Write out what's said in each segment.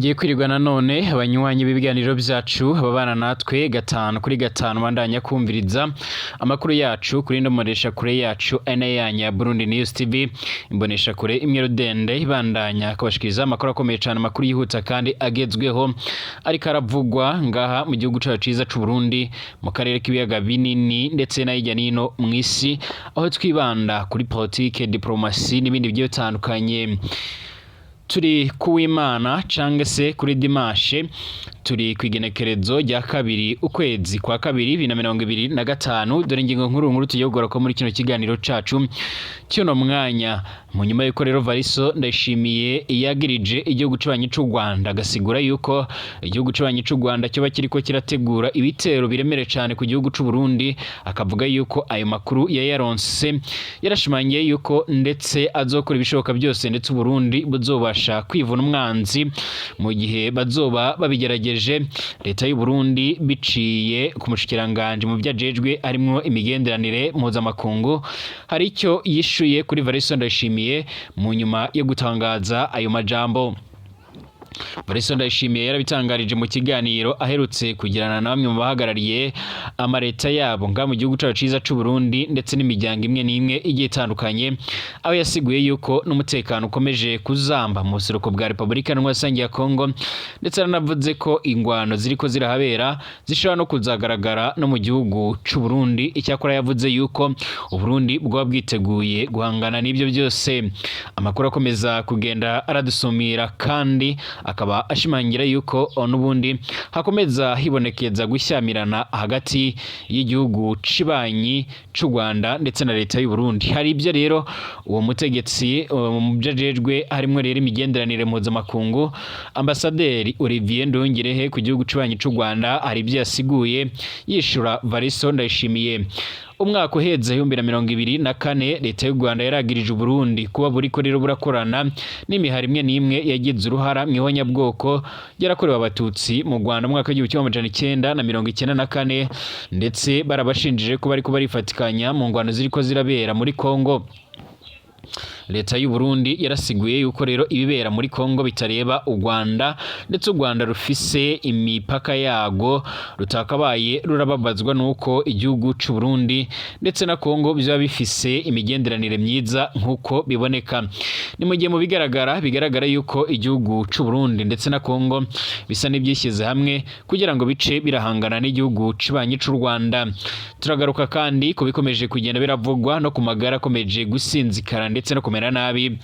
Mwongeye kwirirwa nanone, abanywanyi b'ibiganiro byacu, ababana natwe gatanu kuri gatanu, bandanya kumviriza amakuru yacu kuri ino mbonesha kure yacu ene yanyu ya Burundi News TV, imbonesha kure imwe rudende ibandanya kubashikiriza amakuru akomeye cyane, amakuru yihuta kandi agezweho ariko aravugwa ngaha mu gihugu cyacu ciza c'u Burundi, mu karere k'ibiyaga binini ndetse na hirya nino mw'isi, aho twibanda kuri politike, diplomasi n'ibindi bigiye bitandukanye. Turi kuwimana canke se kuri dimanche, turi ku igenekerezo rya 2 ukwezi kwa 2 2025. Dore ingingo nkuru nkuru tugiye kugora ko muri kino kiganiro cacu cy'uno mwanya. Mu nyuma y'uko rero Variso Ndayishimiye yagirije igihugu c'abanyi c'u Rwanda, agasigura yuko igihugu c'abanyi c'u Rwanda kiba kiriko kirategura ibitero biremere cane ku gihugu c'u Burundi, akavuga yuko ayo makuru yayaronse, yarashimangiye yuko ndetse azokora ibishoboka byose ndetse u Burundi buzobasha kwivuna umwanzi mu gihe bazoba babigerageje. Leta y'u Burundi, biciye ku mushikiranganje mu vyajejwe harimwo imigenderanire mpuzamakungu, hari icyo yishuye kuri Variso Ndayishimiye mu nyuma yo gutangaza ayo majambo. Variso Ndayishimiye yarabitangarije mu kiganiro aherutse kugirana na bamwe mu bahagarariye amareta yabo nga mu gihugu cacu ciza c'u Burundi ndetse n'imiryango imwe n'imwe igiye itandukanye, aho yasiguye yuko n'umutekano ukomeje kuzamba mu buseruko bwa Repubulika Iharanira ya Kongo, ndetse yaranavuze ko ingwano ziriko zirahabera zishobora no kuzagaragara no mu gihugu c'u Burundi. Icyakora yavuze yuko u Burundi bwoba bwiteguye guhangana n'ibyo byose. Amakuru akomeza kugenda aradusumira kandi akaba ashimangira yuko n'ubundi hakomeza hibonekeza gushyamirana hagati y'igihugu cibanyi c'u Rwanda ndetse na leta y'u Burundi. Hari ibyo rero uwo mutegetsi mu byo ajejwe harimwo rero imigenderanire mpuzamakungu, Ambasaderi Olivier Nduhungirehe ku gihugu cibanyi c'u Rwanda, hari ibyo yasiguye yishura Variso Ndayishimiye. Umwaka uheze 2024, leta y'u Rwanda yaragirije Uburundi kuba buriko rero burakorana n'imihari imwe n'imwe yagize uruhara mu ihonyabwoko ryarakorewe Abatutsi mu Rwanda mu mwaka w'1994, ndetse barabashinjije ko bariko barifatikanya mu ngwano ziriko zirabera muri Kongo. Leta y'u Burundi yarasiguye yuko rero ibibera muri Kongo bitareba u Rwanda, ndetse u Rwanda rufise imipaka yago rutakabaye rurababazwa nuko igihugu c'u Burundi ndetse na Kongo biba bifise imigenderanire myiza nkuko biboneka. Ni mu gihe mu bigaragara bigaragara yuko igihugu c'u Burundi ndetse na Kongo bisa n'ibyishyize hamwe kugira ngo bice birahangana n'igihugu cibanyi c'u Rwanda. Turagaruka kandi ku bikomeje kugenda biravugwa no ku magara akomeje gusinzikara ndetse no kumera nabi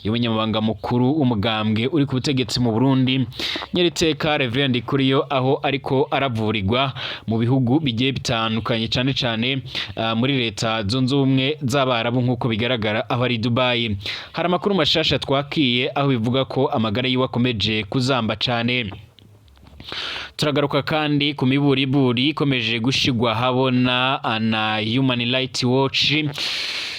y'umunyamabanga mukuru w'umugambwe uri ku butegetsi mu Burundi, Nyeriteka Reverend Ndikuriyo, aho ariko aravurirwa mu bihugu bigiye bitandukanye, cane cane muri Leta Zunze Ubumwe z'Abarabu, nk'uko bigaragara aho ari Dubai. Hari amakuru mashasha twakiye aho bivuga ko amagara yiwe akomeje kuzamba cane. Turagaruka kandi ku miburiburi ikomeje gushigwa habona na Human Rights Watch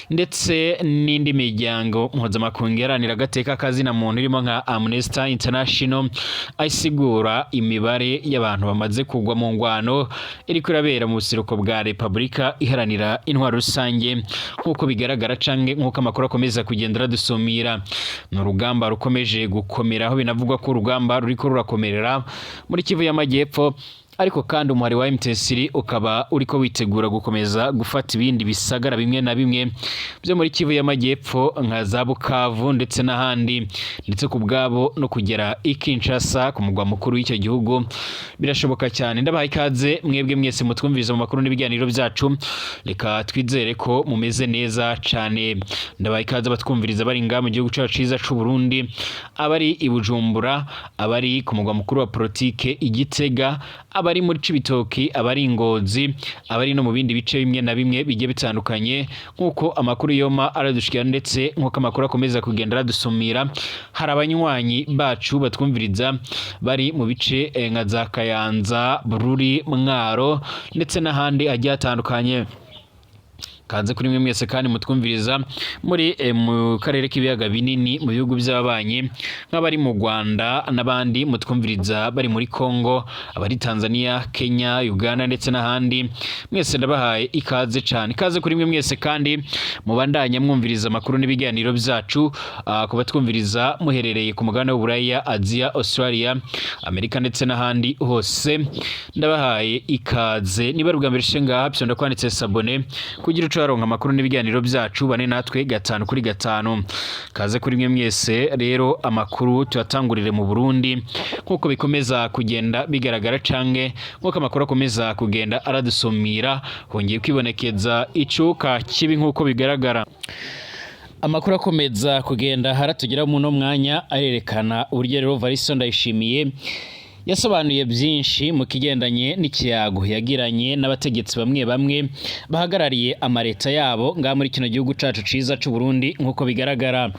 ndetse n'indi miryango mpuzamakungu iharanira agateka kazina muntu irimo nka Amnesty International, asigura imibare y'abantu bamaze kugwa mu ngwano iriko irabera mu buseruko bwa Repubulika Iharanira Intwaro Rusange, nk'uko bigaragara canke nk'uko amakuru akomeza kugenda aradusumira. Ni urugamba rukomeje gukomera, aho binavugwa ko urugamba ruriko rurakomerera muri Kivu y'Amajyepfo, ariko kandi umuhari wa M23 ukaba uriko witegura gukomeza gufata ibindi bisagara bimwe na bimwe byo muri Kivu y'Amajyepfo nka za Bukavu ndetse n'ahandi, ndetse ku bwabo no kugera i Kinshasa, ku mugwa mukuru w'icyo gihugu, birashoboka cyane. Ndabaha ikaze mwebwe mwese mutwumviriza mu makuru n'ibiganiro byacu. Reka twizere ko mumeze neza cyane. Ndabaha ikaze abatwumviriza bari ngaha mu gihugu cyacu cyiza c'u Burundi, abari i Bujumbura, abari ku mugwa mukuru wa politike i Gitega, abari muri Cibitoki, abari i Ngozi, abari no mu bindi bice bimwe na bimwe bigiye bitandukanye, nk'uko amakuru yoma aradushikira ndetse nk'uko amakuru akomeza kugenda aradusumira. Hari abanywanyi bacu batwumviriza bari mu bice nka za Kayanza, Bururi, Mwaro ndetse n'ahandi hagiye hatandukanye. Kaze kuri mwe mwese kandi mutwumviriza muri mu karere k'ibiyaga binini, mu bihugu by'ababanyi, nk'abari mu Rwanda n'abandi mutwumviriza bari muri Congo, abari Tanzania, Kenya, Uganda ndetse n'ahandi. Mwese ndabahaye ikaze cyane. Ikaze kuri mwe mwese kandi mubandanya mwumviriza amakuru n'ibiganiro byacu, kuba twumviriza muherereye ku mugabane w'Uburaya, Aziya, Australia, Amerika ndetse n'ahandi hose, ndabahaye ikaze. Niba ari ubwa mbere ushe ngaha, fyonda kwanditse s'abonner kugira uce waronka amakuru n'ibiganiro byacu. Bane natwe gatanu kuri gatanu. Kaze kuri mwe mwese rero. Amakuru tuyatangurire mu Burundi, nk'uko bikomeza kugenda bigaragara canke nk'uko amakuru akomeza kugenda aradusumira, hongeye kwibonekeza icuka kibi. Nk'uko bigaragara, amakuru akomeza kugenda haratugera mu no mwanya arerekana uburyo rero Varisto Ndayishimiye yasobanuye byinshi mu kigendanye n'ikiyago yagiranye n'abategetsi bamwe bamwe bahagarariye amareta yabo ngaha muri kino gihugu cacu ciza c'u Burundi. Nk'uko bigaragara,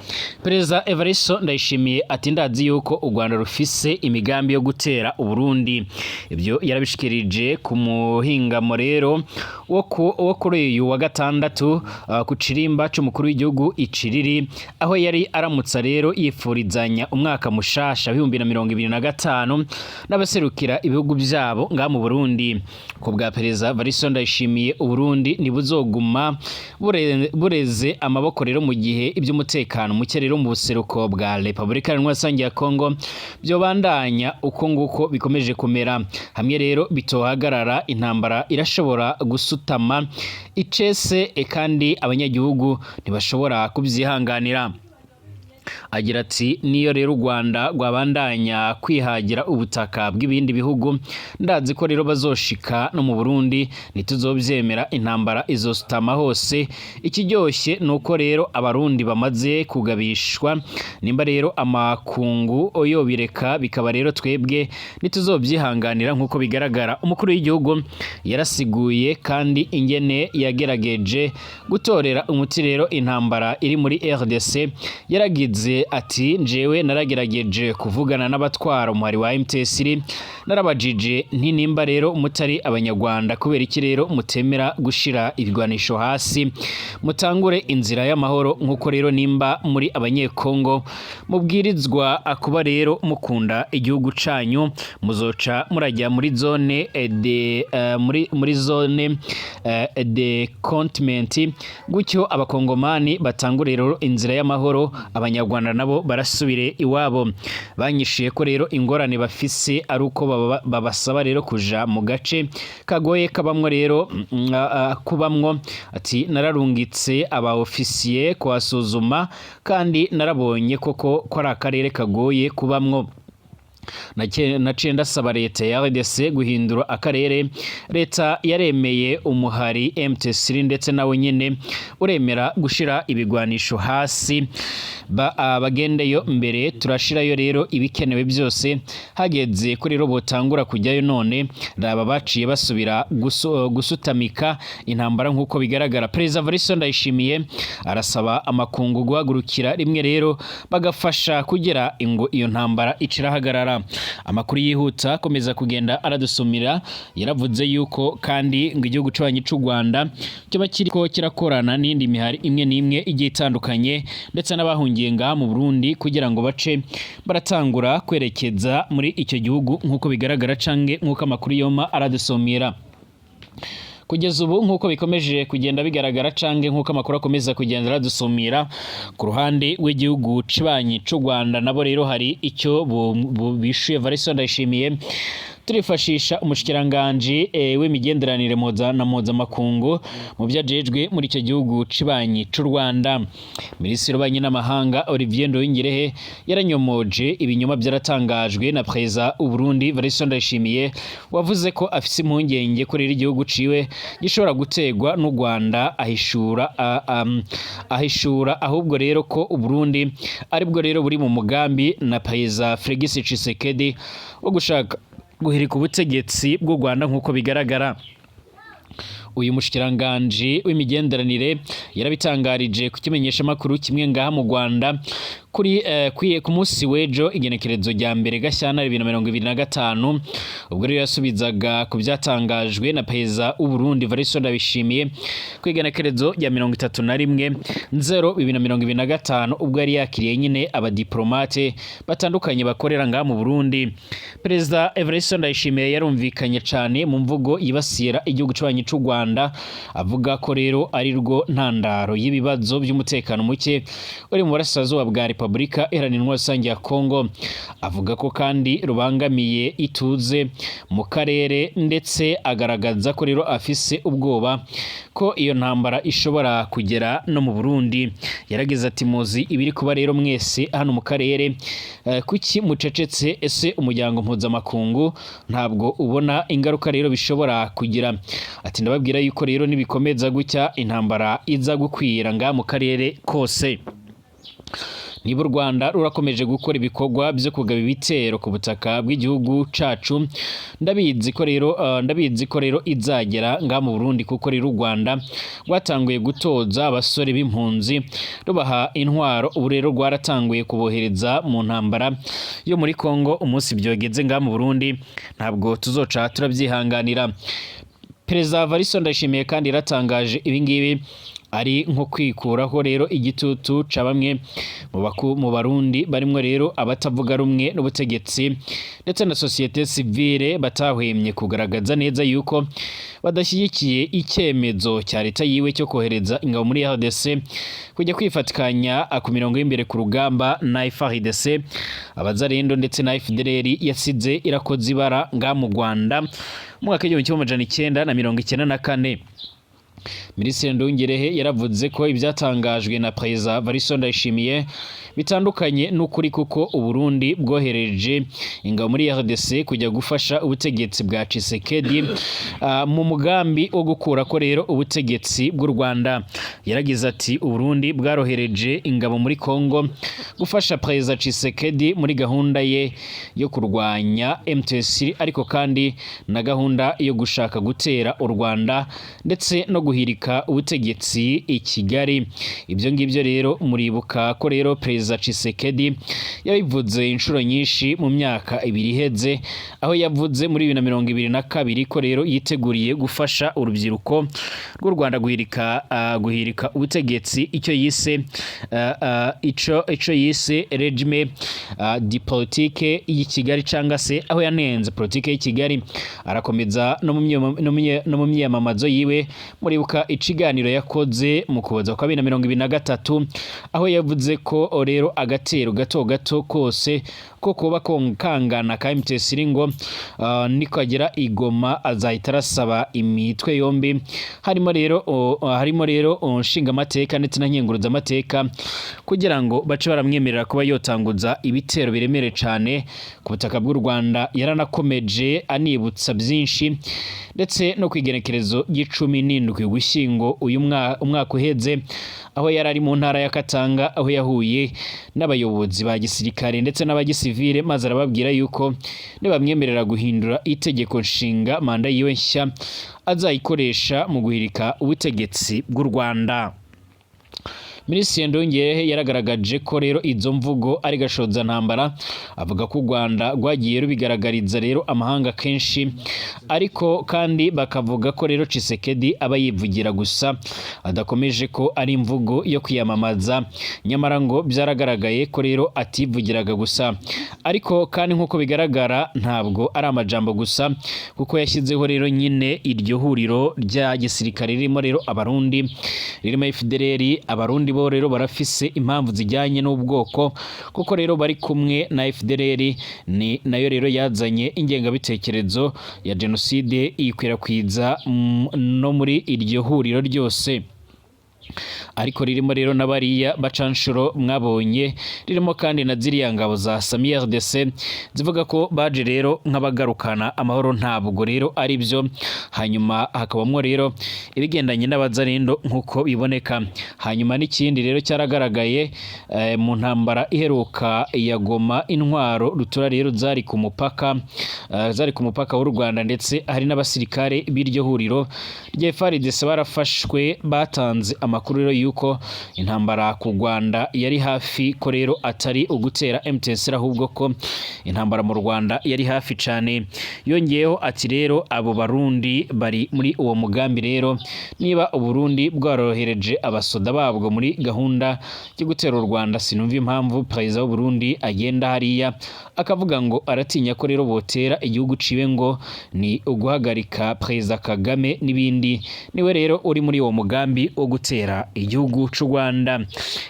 Perezida Evaristo Ndayishimiye ati: "Ndazi yuko u Rwanda rufise imigambi yo gutera u Burundi." Ibyo yarabishikirije ku muhingamo rero wo kuri uyu wa gatandatu, ku kirimba c'umukuru w'igihugu Iciriri, aho yari aramutsa rero yifurizanya umwaka mushasha 2025 n'abaserukira ibihugu byabo ngaha mu Burundi. Ku bwa Perezida Varisto Ndayishimiye, Uburundi ntibuzoguma bureze amaboko rero mu gihe iby'umutekano muke rero mu buseruko bwa Repubulika Iharanira ya Kongo byobandanya uko nguko bikomeje kumera. Hamwe rero bitohagarara, intambara irashobora gusutama icese, kandi abanyagihugu ntibashobora kubyihanganira. Agira ati: "Niyo rero u Rwanda rwabandanya kwihagira ubutaka bw'ibindi bihugu, ndazi ko rero bazoshika no mu Burundi. Ntituzovyemera, intambara izosutama hose. Ikiryoshye ni uko rero Abarundi bamaze kugabishwa. Nimba rero amakungu yobireka bikaba rero, twebwe ntituzovyihanganira." Nk'uko bigaragara, umukuru w'igihugu yarasiguye kandi ingene yagerageje gutorera umuti rero intambara iri muri RDC. Yaragize ati: "Njewe naragerageje kuvugana n'abatwara umuhari wa M23. Narabajije nti: 'Nimba rero mutari Abanyarwanda, kubera iki rero mutemera gushira ibigwanisho hasi, mutangure inzira y'amahoro? Nk'uko rero nimba muri Abanyekongo mubwirizwa kuba rero mukunda igihugu canyu, muzoca murajya muri zone de muri zone de containment, gutyo Abakongomani batangure rero inzira y'amahoro, Abanyarwanda nabo barasubire iwabo.' Banyishuye ko rero ingorane bafise ari uko babasaba rero kuja mu gace kagoye kabamwo rero kubamwo." Ati: "Nararungitse aba ofisiye kuhasuzuma, kandi narabonye koko ko ari akarere kagoye kubamwo. Naciye ndasaba leta ya RDC guhindura akarere. Leta yaremeye, umuhari M23 ndetse nawe nyene uremera gushira ibigwanisho hasi, bagendeyo mbere. Turashirayo rero ibikenewe byose. Hageze ko rero botangura kujyayo, none raba baciye basubira gusutamika intambara." Nk'uko bigaragara, Perezida Varisto Ndayishimiye arasaba amakungu guhagurukira rimwe rero bagafasha kugira ngo iyo ntambara icirahagarara. Amakuru yihuta akomeza kugenda aradusumira, yaravuze yuko kandi ngo igihugu c'abanyi c'u Rwanda kiba kiriko kirakorana n'indi mihari imwe n'imwe igiye itandukanye, ndetse n'abahungiye ngaha mu Burundi, kugira ngo bace baratangura kwerekeza muri icyo gihugu. Nk'uko bigaragara canke nk'uko amakuru yoma aradusumira kugeza ubu, nk'uko bikomeje kugenda bigaragara canke nk'uko amakuru akomeza kugenda aradusumira, ku ruhande rw'igihugu cibanyi c'u Rwanda nabo rero hari icyo bishuye Varisto Ndayishimiye. Turifashisha umushikiranganji w'imigenderanire na mpuzamakungu mu byo ajejwe muri icyo gihugu cibanyi c'u Rwanda. Minisitiri w'ububanyi n'amahanga Olivier Nduhungirehe yaranyomoje ibinyoma byaratangajwe na Perezida w'u Burundi Varisto Ndayishimiye, wavuze ko afise impungenge ko rero igihugu ciwe gishobora gutegwa n'u Rwanda. Ahishura ahubwo rero ko u Burundi aribwo rero buri mu mugambi na Perezida Felix Tshisekedi wo gushaka guhirika ubutegetsi bw'u Rwanda. Nk'uko bigaragara, Uyu mushikiranganji w'imigenderanire yarabitangarije ku kimenyeshamakuru kimwe ngaha mu Rwanda kuri ku munsi w'ejo, igenekerezo rya 1 Gashyantare 2025. Ubwo rero yasubizaga ku byatangajwe na Perezida w'u Burundi Evariste Ndayishimiye ku igenekerezo rya 31/0/2025, ubwo yari yakiriye nyine abadiplomate batandukanye bakorera ngaha mu Burundi. Perezida Evariste Ndayishimiye yarumvikanye cane mu mvugo yibasira igihugu c'abanyi c'u Rwanda, avuga ko rero ari rwo ntandaro y'ibibazo by'umutekano muke uri mu burasirazuba bwa Repubulika Iharanira Intwaro Rusange ya Kongo. Avuga ko kandi rubangamiye ituze mu karere, ndetse agaragaza ko rero afise ubwoba ko iyo ntambara ishobora kugera no mu Burundi. Yaragize ati: "Muzi ibiri kuba rero mwese hano mu karere, kuki mucecetse? Ese umuryango mpuzamakungu ntabwo ubona ingaruka rero bishobora kugira?" Ati: "Ndababwira yuko rero nibikomeza gutya, intambara iza gukwira nga mu karere kose. Niba u Rwanda rurakomeje gukora ibikorwa byo kugaba ibitero ku butaka bw'igihugu cacu, ndabizi ko rero izagera ngaha mu Burundi, kuko rero u Rwanda rwatanguye gutoza abasore b'impunzi, rubaha intwaro. Ubu rero rwaratanguye kubohereza mu ntambara yo muri Kongo. Umunsi byogeze ngaha mu Burundi, ntabwo tuzoca turabyihanganira." Perezida Evariste Ndayishimiye kandi yaratangaje ibingibi ari nko kwikuraho rero igitutu ca bamwe mu Barundi, barimwo rero abatavuga rumwe n'ubutegetsi ndetse na société civile, batahwemye kugaragaza neza yuko badashyigikiye icyemezo cya leta yiwe cyo kohereza ingabo muri RDC kujya kwifatikanya ku mirongo y'imbere ku rugamba na FARDC, abazarendo ndetse na FDLR yasize irakoze ibara nga mu Rwanda mu mwaka w'1994. Minisitiri Nduhungirehe yaravuze ko ibyatangajwe na Perezida Evariste Ndayishimiye bitandukanye n'ukuri, kuko Uburundi bwohereje ingabo muri RDC kujya gufasha ubutegetsi bwa Tshisekedi mu mugambi wo gukura ko rero ubutegetsi bw'u Rwanda. Yaragize ati: "Uburundi bwarohereje ingabo muri Congo gufasha Perezida Tshisekedi muri gahunda ye yo kurwanya M23, ariko kandi na gahunda yo gushaka gutera u Rwanda ndetse no guhirika ubutegetsi i Kigali. Ibyo ngibyo rero muribuka ko rero Perezida Tshisekedi yabivuze inshuro nyinshi mu myaka 2 iheze, aho yavuze muri 2022 ko rero yiteguriye gufasha urubyiruko rw'u Rwanda guhirika ubutegetsi, icyo yise ico yise régime de politique y'i Kigali, cyangwa se aho yanenze politike y'i Kigali." Arakomeza no mu myiyamamazo yiwe, muribuka ikiganiro yakoze mu Kuboza kwa 2023, aho yavuze ko rero agatero gato gato kose ko kuba kangana ka M23 ngo nikagera igoma azahita arasaba imitwe yombi, harimo rero nshingamateka ndetse na nkenguruzamateka, kugira ngo bace baramwemerera kuba yotanguza ibitero biremereye cane ku butaka bw'u Rwanda. Yaranakomeje anibutsa byinshi, ndetse no ku igenekerezo ry'icumi n'indwi Ugushyingo uyu umwaka uheze, aho yari ari mu ntara ya Katanga, aho yahuye n'abayobozi ba gisirikare ndetse n'abagisivile, maze arababwira yuko nibamwemerera guhindura itegeko nshinga, manda yiwe nshya azayikoresha mu guhirika ubutegetsi bw'u Rwanda. Minisitiri Nduhungirehe yaragaragaje ko rero izo mvugo ari gashozantambara, avuga ko u Rwanda rwagiye rubigaragariza rero amahanga kenshi, ariko kandi bakavuga ko rero Tshisekedi aba yivugira gusa, adakomeje ko ari imvugo yo kwiyamamaza. Nyamara ngo byaragaragaye ko rero ativugiraga gusa, ariko kandi nk'uko bigaragara ntabwo ari amajambo gusa, kuko yashyizeho rero nyine iryo huriro rya gisirikare ririmo rero Abarundi, ririmo FDLR. Abarundi bo rero barafise impamvu zijyanye n'ubwoko, kuko rero bari kumwe na FDLR, ni nayo rero yazanye ingengabitekerezo ya jenoside, iyikwirakwiza no muri iryo huriro ryose. Ariko ririmo rero n'abariya bacanshuro mwabonye, ririmo kandi na ziriya ngabo za SAMIDRC zivuga ko baje rero nk'abagarukana amahoro, ntabwo rero ari byo. Hanyuma hakabamwo rero ibigendanye n'abazarendo nk'uko biboneka. Hanyuma n'ikindi rero cyaragaragaye mu ntambara iheruka ya Goma, intwaro rutura rero zari ku mupaka w'u Rwanda, ndetse hari n'abasirikare b'iryo huriro rya FARDC barafashwe, batanze amakuru rero yuko intambara ku Rwanda yari hafi, ko rero atari ugutera M23, ahubwo ko intambara mu Rwanda yari hafi cane. Yongeyeho ati rero abo Barundi bari muri uwo mugambi rero, niba Uburundi bwarorohereje abasoda babwo muri gahunda yo gutera u Rwanda, sinumva impamvu perezida w'u Burundi agenda hariya akavuga ngo aratinya ko rero botera igihugu ciwe, ngo ni uguhagarika perezida Kagame n'ibindi. Niwe rero uri muri uwo mugambi wo gutera igihugu c'u Rwanda.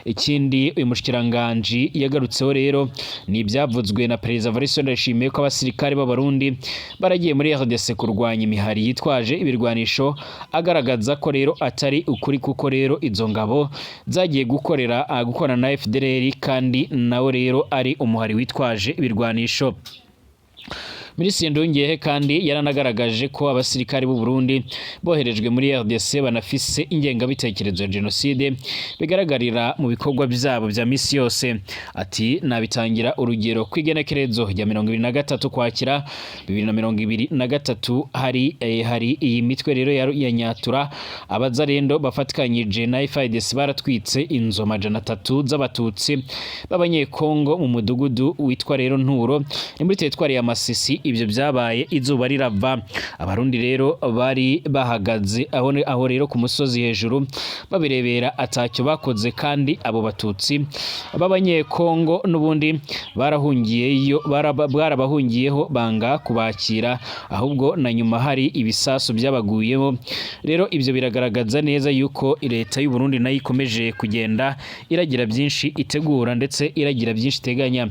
Ikindi uyu mushikiranganji yagarutseho rero ni ibyavuzwe na perezida Evariste Ndayishimiye ko abasirikare b'Abarundi baragiye muri RDC kurwanya imihari yitwaje ibirwanisho, agaragaza ko rero atari ukuri, kuko rero izo ngabo zagiye gukorana na FDLR, kandi nawe rero ari umuhari witwaje ibirwanisho. Minisitiri Nduhungirehe kandi yaranagaragaje ko abasirikari b'u Burundi boherejwe muri RDC banafise ingengabitekerezo ya jenoside, bigaragarira mu bikorwa byabo bya misi yose. Ati nabitangira urugero ku igenekerezo rya 23 Kwakira 2023, hari iyi mitwe rero ya Nyatura, abazarendo bafatikanyije na FARDC baratwitse inzu 300 z'Abatutsi b'Abanyekongo mu mudugudu witwa rero Nturo, ni muri teritwari ya Masisi. Ibyo byabaye izuba rirava. Abarundi rero bari bahagaze aho rero ku musozi hejuru babirebera, atacyo bakoze, kandi abo Batutsi b'Abanyekongo n'ubundi barahungiyeyo, barabahungiyeho banga kubakira, ahubwo na nyuma hari ibisasu byabaguyemo. Rero ibyo biragaragaza neza yuko leta y'u Burundi nayo ikomeje kugenda iragira byinshi itegura, ndetse iragira byinshi iteganya.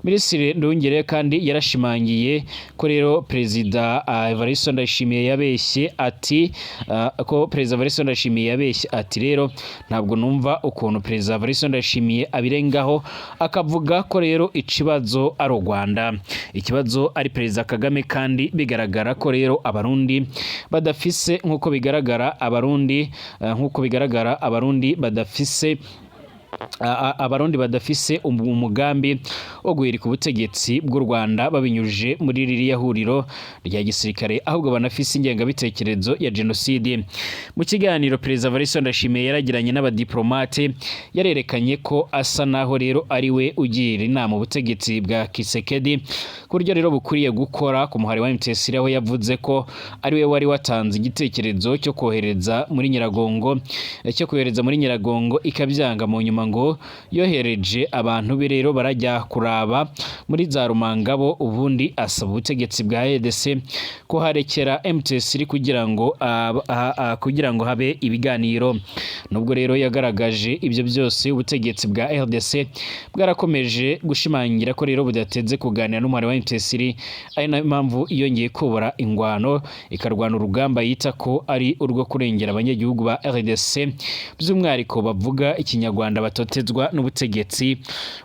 Minisitiri Nduhungirehe kandi yarashimangiye ko rero perezida Evariste Ndayishimiye yabeshye, ati ko perezida Evariste Ndayishimiye yabeshye. Ati rero ntabwo numva ukuntu perezida Evariste Ndayishimiye abirengaho akavuga ko rero ikibazo ari u Rwanda, ikibazo ari perezida Kagame, kandi bigaragara ko rero Abarundi badafise, nk'uko bigaragara Abarundi badafise umugambi wo guhirika ubutegetsi bw'u Rwanda babinyujije muri ririya huriro rya gisirikare, ahubwo banafise ingengabitekerezo ya jenoside. Mu kiganiro perezida Evariste Ndayishimiye yaragiranye n'abadiplomate, yarerekanye ko asa naho rero ari we ugira inama ubutegetsi bwa Tshisekedi ku buryo rero bukwiriye gukora ku muhari wa M23, aho yavuze ko ari we wari watanze igitekerezo cyo kohereza muri Nyiragongo ikabyanga, mu nyuma ngo yohereje abantu be rero barajya kuraba muri za Rumangabo, ubundi asaba ubutegetsi bwa RDC ko harekera M23 kugira ngo habe ibiganiro. Nubwo rero yagaragaje ibyo byose, ubutegetsi bwa RDC bwarakomeje gushimangira ko rero budateze kuganira n'umuhari wa M23, ari nayo mpamvu yongeye kubura ingwano ikarwana urugamba yita ko ari urwo kurengera abanyagihugu ba RDC, by'umwihariko bavuga Ikinyarwanda, batotezwa n'ubutegetsi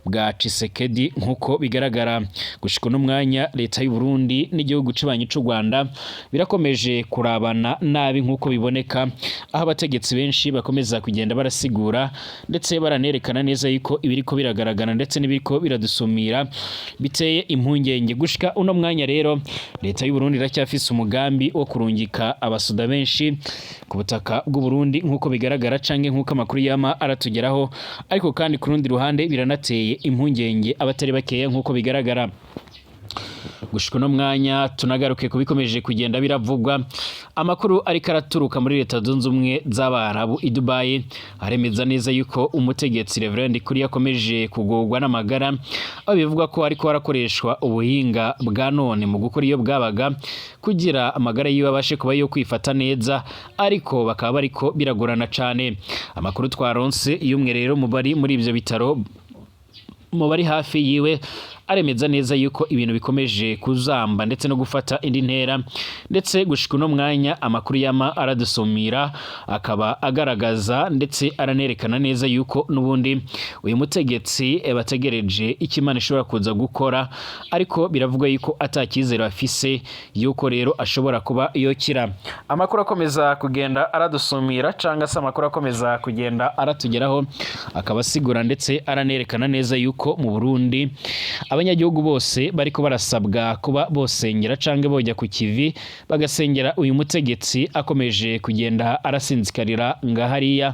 bwa Tshisekedi nk'uko bigaragara. Gushika uno mwanya, leta y'u Burundi n'igihugu cibanyi c'u Rwanda birakomeje kurabana nabi nk'uko biboneka, aho abategetsi benshi bakomeza kugenda barasigura ndetse baranerekana neza yuko ibiriko biragaragara ndetse n'ibiriko biradusumira biteye impungenge. Gushika uno mwanya rero, leta y'u Burundi iracyafise umugambi wo kurungika abasoda benshi ku butaka bw'u Burundi nk'uko bigaragara canke nk'uko amakuru yama aratugeraho. Ariko kandi ku rundi ruhande biranateye impungenge abatari bakeya nk'uko bigaragara. Gushika uno mwanya, tunagaruke ku bikomeje kugenda biravugwa. Amakuru ariko araturuka muri Leta Zunze Ubumwe z'Abarabu i Dubai aremeza neza yuko umutegetsi Reverend Kuri yakomeje kugorwa n'amagara, aho bivugwa ko ariko harakoreshwa ubuhinga bwa none mu gukora iyo bwabaga kugira amagara yiwe abashe kuba yo kwifata neza, ariko bakaba bariko biragorana cane. Amakuru twaronse y'umwe rero mu bari muri ivyo bitaro, mu bari hafi yiwe, Aremeza neza yuko ibintu bikomeje kuzamba ndetse no gufata indi ntera, ndetse gushika uno mwanya amakuru yama aradusumira akaba agaragaza ndetse aranerekana neza yuko n'ubundi uyu mutegetsi bategereje icyo Imana ishobora kuza gukora, ariko biravugwa yuko atacyizere afise yuko rero ashobora kuba yokira. Amakuru akomeza kugenda aradusumira cyangwa se amakuru akomeza kugenda aratugeraho akaba asigura ndetse aranerekana neza yuko mu Burundi abanyagihugu bose bariko barasabwa kuba bosengera canke bojya ku kivi bagasengera uyu mutegetsi akomeje kugenda arasinzikarira ngahariya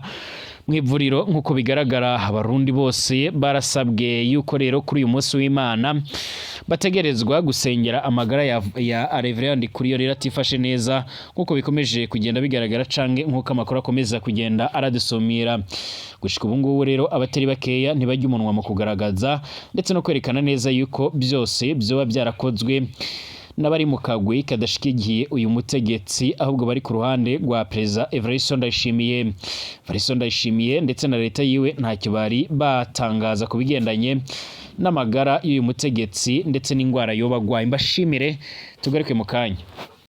mu ivuriro. Nk'uko bigaragara, Abarundi bose barasabwe yuko rero kuri uyu munsi w'Imana bategerezwa gusengera amagara ya Reverend Ndikuriyo rero atifashe neza, nk'uko bikomeje kugenda bigaragara canke nk'uko amakuru akomeza kugenda aradusumira. Gushika ubu ngubu rero abatari bakeya ntibajya umunwa mu kugaragaza ndetse no kwerekana neza yuko byose byoba byarakozwe n'abari mu kagwi kadashigikiye uyu mutegetsi, ahubwo bari ku ruhande rwa Perezida Evariste Ndayishimiye. Evariste Ndayishimiye ndetse na leta yiwe ntacyo bari batangaza ku bigendanye n'amagara y'uyu mutegetsi ndetse n'indwara yoba agwaye. Mbashimire, tugaruke mu kanya.